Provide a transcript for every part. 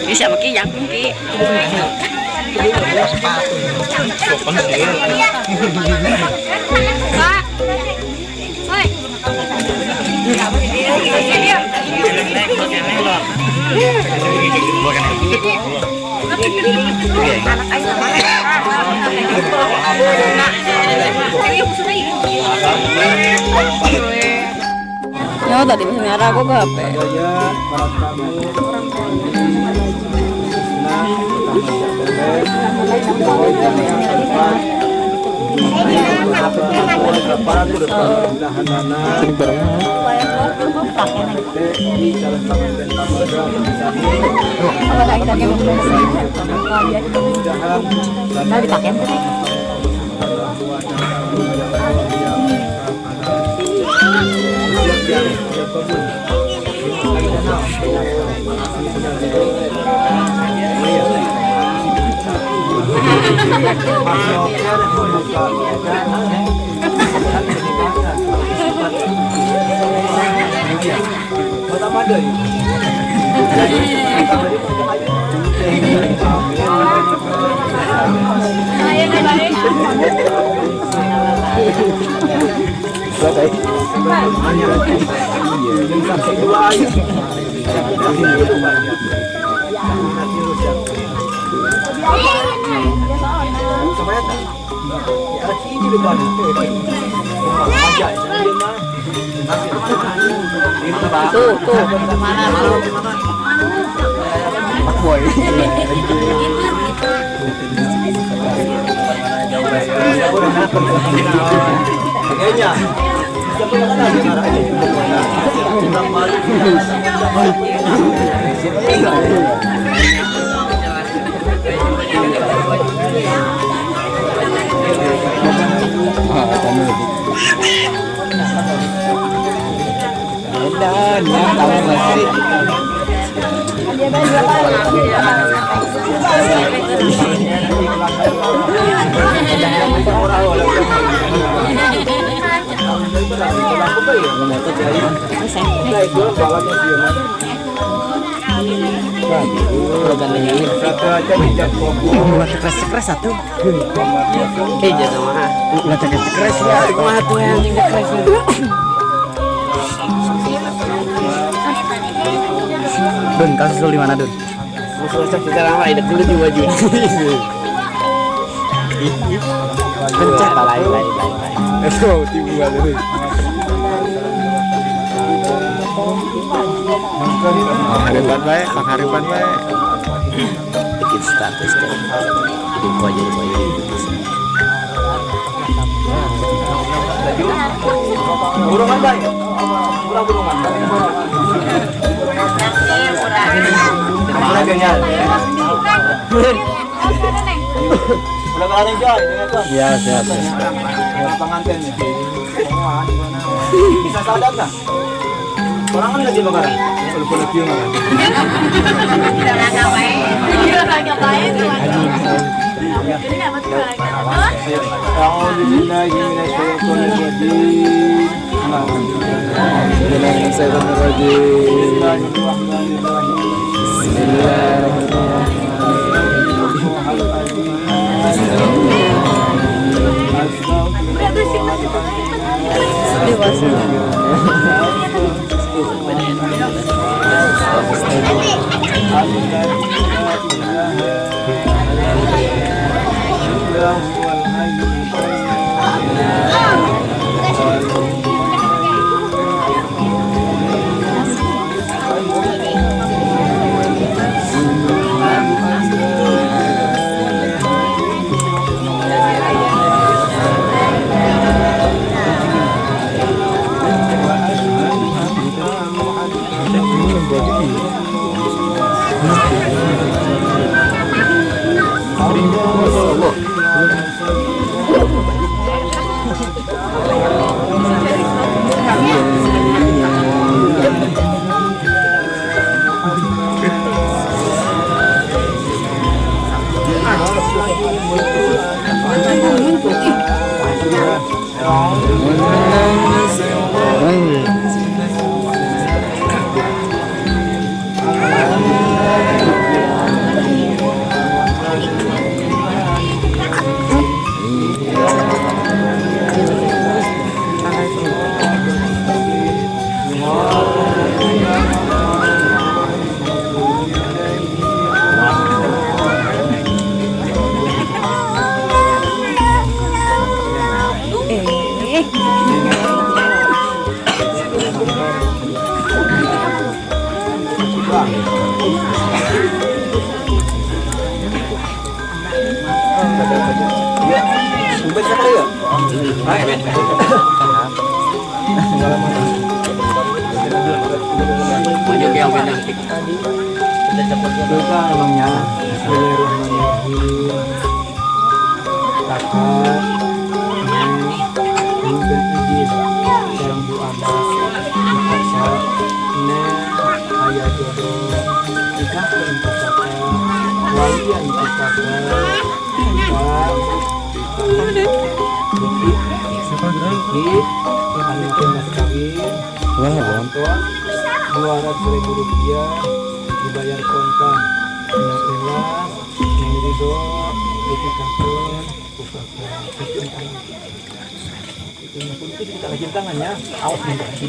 Bisa maki yang ki. Yo tadi misalnya aku ke HP. Tuh, tuh, mana Boy. Keras satu. Eh jatuh mah. Ulah keras ya. Mah tuh yang keras. Dun, kasus lu di mana, Dun? Kita lama ada dulu di baju. Pencet lain lain lain. Itu tibu aja deh. Harapan baik, harapan baik. Bikin status kan. Jadi gua jadi Burungan baik. Burungan. Ya, siap. Pengantin ya. Bisa sadar nggak? Orang kan lagi bakaran. Kalau lebih nggak? Maju yang bintang. Lupa emangnya. Bismillahirrahmanirrahim. Kakak, mungkin izin sareng Bu Abbas dipaksa ne aya jodoh nikahkeun ka kakak, walian ka kakak, Kak Diki, Diki anu mas kawin Rp200.000 dibayar kontan. Neng ikhlas, neng ridho, dinikahkeun ku kakak. Itu pun itu kita lagi tangannya, awas nih itu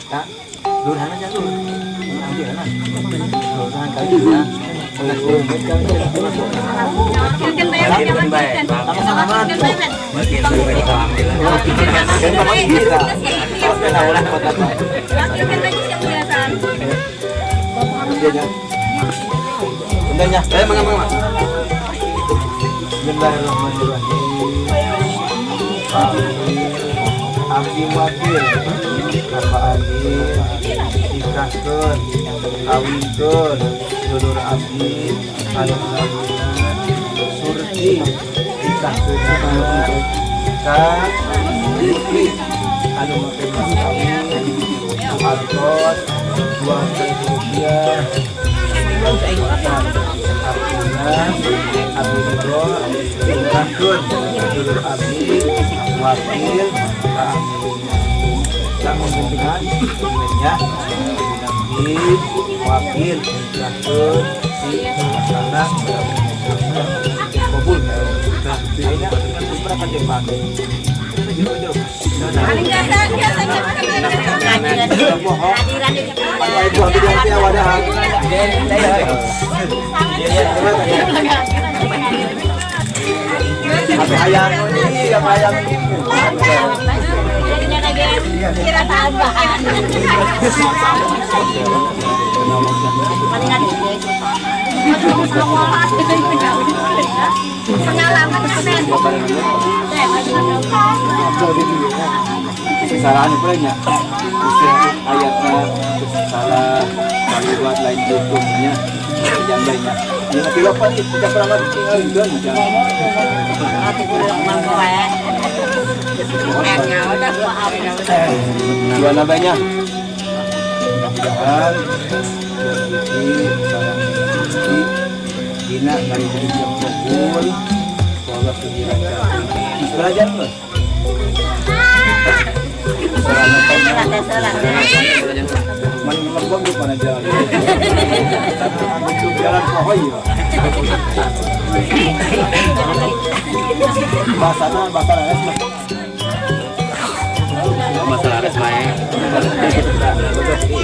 Kak, lurahan aja tuh. Ambil lah. Lurahan kali ya. Bismillahirrahmanirrahim. Abdi wakil Bapak Adi nikahkeun kawinkeun dulur abdi anu Surti nikahkeun ka Diki anu make mas kawin artos Rp200.000. Artinya abdi ridho nikahkeun dulur abdi wakil ka Sang pimpinan ya, nanti wakil nikahkeun si karena kabul. Nah, ini berapa jam? Kesalahan itu nya ayatnya salah kali buat lain hukumnya jangan banyak ini nanti lupa nih tidak pernah tinggal juga dua nabanya mudah-mudahan dina dari yang kabul sekolah belajar loh. Jalan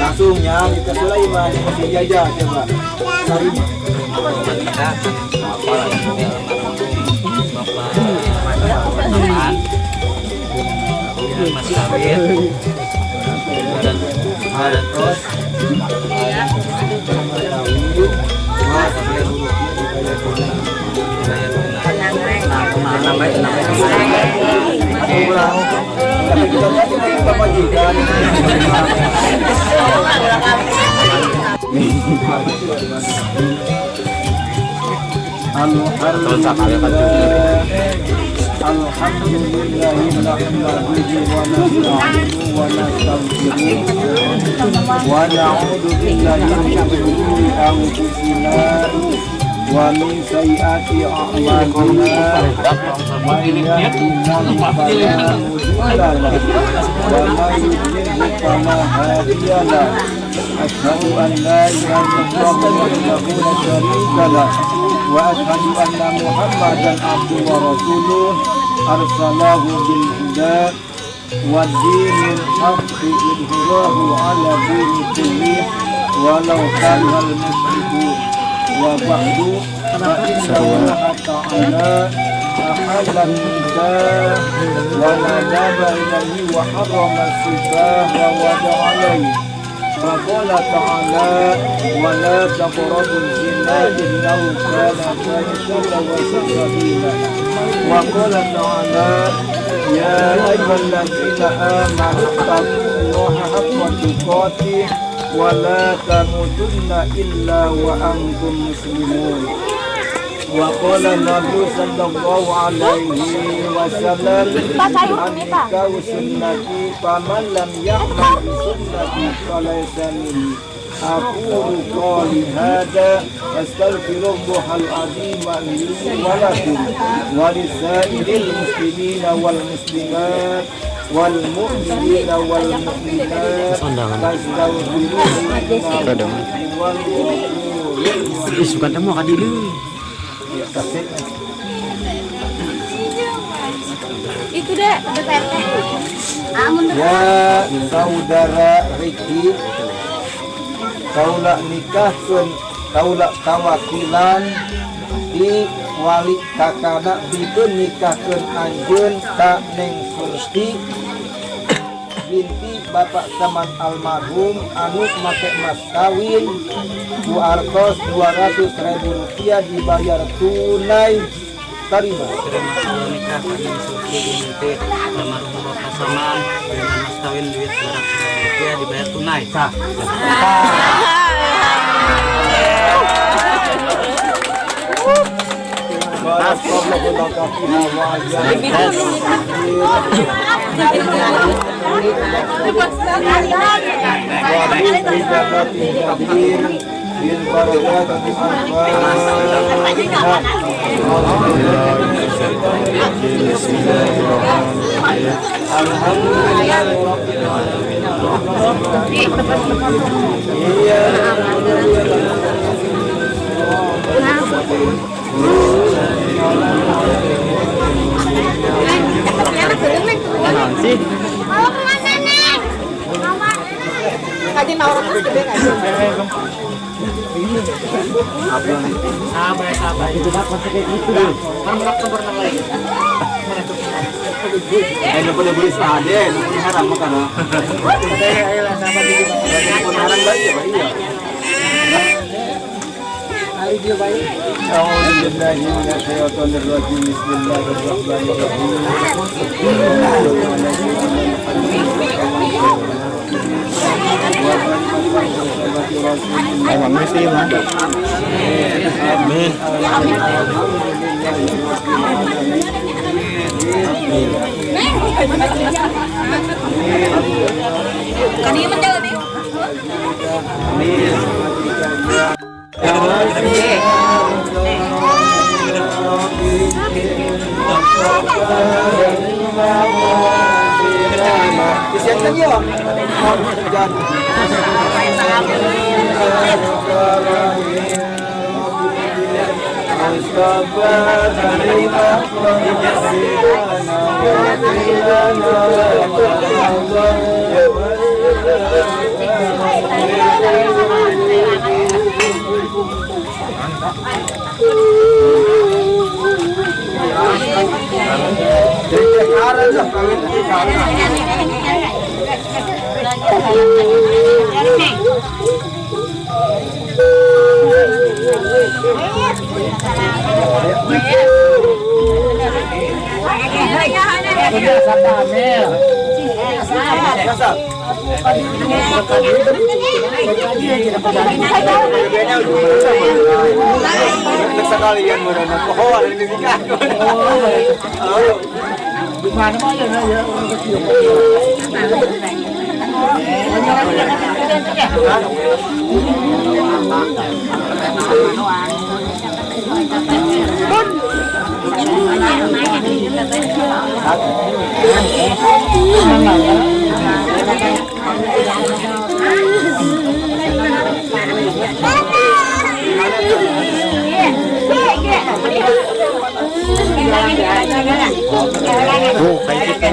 langsungnya kita sulai mah masih jajah coba. Mas kawin dan harus Alhamdulillahi wa nasta'inu wa nastaghfiruh wa na'udzu billahi min shururi anfusina wa min sayyiati a'malina may yahdihillahu fala mudilla lahu wa may yudlil fala hadiya lahu. Asyhadu an la ilaha illallah wahdahu la syarika lah wa asyhadu anna Muhammadan abduhu wa rasuluh arsalahu bil huda wa dinil haqqi yudhhirahu ala dini kulli walau karihal musyrikun. Wa ba'du fa inna Allaha ta'ala ahalla nikah wa nadaba ilaihi wa harrama sifah wa wada'a alaihi. Wa qala ta'ala wa la taqrabuz zina innahu kana fahishatan wa sa'a sabila. Wa qala ta'ala ya ayyuhalladzina amanu taqullaha haqqa tuqatih wa la tamutunna illa wa antum muslimun. Wa qala Nabi sallallahu alaihi wasallam an-nikahu sunnati faman lam ya'mal bi sunnati falaysa minni. Aqulu qawli hadha astaghfirullahal azim li wa lakum wa lisairil muslimina wal muslimat wal mu'minina wal mu'minat fastaghfiruhu innahu huwal ghafurur. Ih, suka temu ka dieu. Ya, kasih. Itu deh, ada. Ya saudara Riki, kaula nikahkeun kaula kawakilan di wali kakana pikeun nikahkeun anjeun ka Neng Surti binti Bapak Saman almarhum anu make mas kawin ku artos 200 ribu rupiah dibayar tunai, terima? Terima kalau nikah ka Neng Surti binti almarhum Bapak Saman dengan mas kawin duit 200 ribu rupiah dibayar tunai. Sah. Barakallahu laka fiha wa bil barakati. Al-Fatihah. Alhamdulillah rabbil alamin. Iya. Sih. Mau kemana, Neng? Kaji nawarna gede kaji. Sabar, sabar. Itu dah konsep kayak gitu. Kan mereka berenang lagi. Eh, nu pada beli sade, nu pun haram makan. Nu pun haram lagi ya, iya. A'udzu billahi minasyaitonir rajim. Bismillahirrahmanirrahim. Emang mesti mah. Amin. Kan ieu mah jalan ieu. Isian yuk. Sekalian murana oh ada di nikah. Oh. Di mana mah ya ya orang kecil. Tuh kayak gitu.